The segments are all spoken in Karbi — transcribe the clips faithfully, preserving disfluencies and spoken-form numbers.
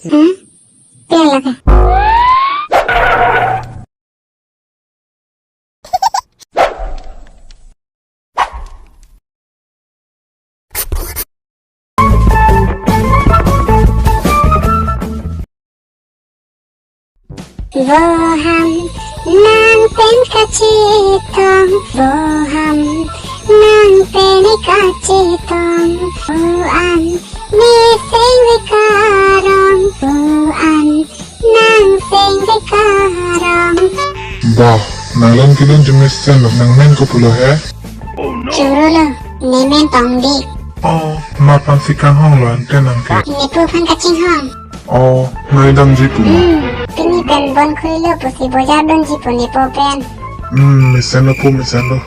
Hmm? Piang lake. Voham nang pen kachetong, voham nang pen kachetong, pu an ne seng vekarong, pu an nang seng vekarong. Bah, nang lam kedun jumesen lo, nang men kopulo he? Choro lo, ne men Tongdik. Oh, ma aphan si kanghong lo ante nang ke? Nepo aphan kachinghong. Oh, nai damji pu ma? Hmm, pini pen bon khuli lo pusi bojar dunji pu nepo pen. Hmm, mesen lo pu, mesen lo.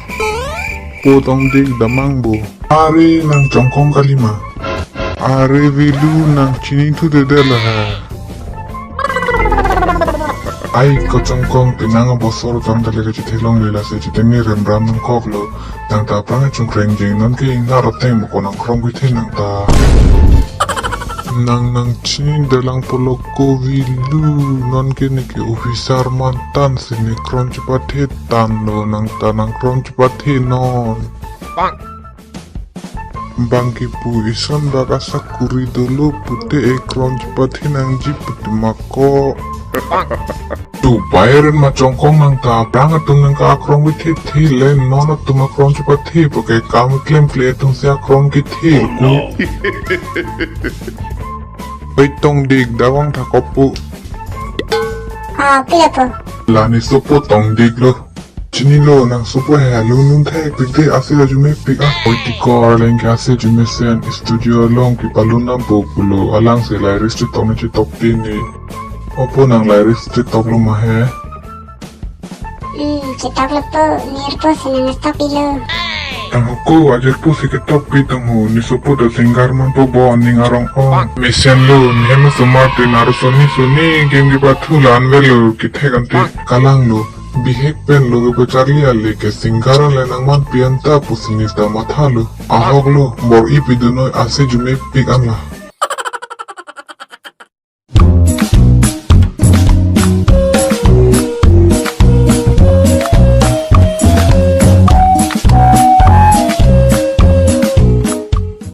Pu Tongdik damnang bo. Are nang Chongkong kali ma? Are velu, nang chinithu dede lo ha. Ai ko Chongkong, penang abosor kam tale kachethelongle, lasi chetengni rembram nangkok lo. Nang ta aphrang chungkreng jeng, non ke ingnar ateng mo ko nang krom kethe nang ta. Nang nang chini derlang pulo ko velu, non ke ne ke officer mantan si ne krom chepathe tanglo, nang ta nang krom chepathe non. Bang kipu ison bak asakuri dolo pute e krom chepathe nangji pute ma ko. Tu bayar ma Chongkong, nang ta aphrang atum nang ka akrom kethe the le, non atum akrom chepathe pu ke kam klemkle atum si akrom kethe ko. Oi Tongdik, dawang tha kopu. Ah, pila po? La ne sopo Tongdik lo. Chinilo, nang sopo he alun lun thekpik de, ase arjumepik ah. Oi tikor, lengke ase arjumesen, studio along kepalun nangpo pulo, alang si lyrics chetok ne chetok te ne. Opo, nang lyrics chetok lo ma he? Hmm, chetok lo po, nirpo si nang chetok pilo. Tang hoko, ajirpo si ketok pi tang ho, ne sopo ta singer manpo bo aning arong ong. Mesen lo, ne hem osomar te naro soni soni, game kepathu la-an avelo, kethek ante kalang lo. Bihek pen lo kepacharli ale ke singer ale nangmanpi anta pusi ne ta mathalo. Ahok lo, bor-i pidunoi ase arjumepik an la.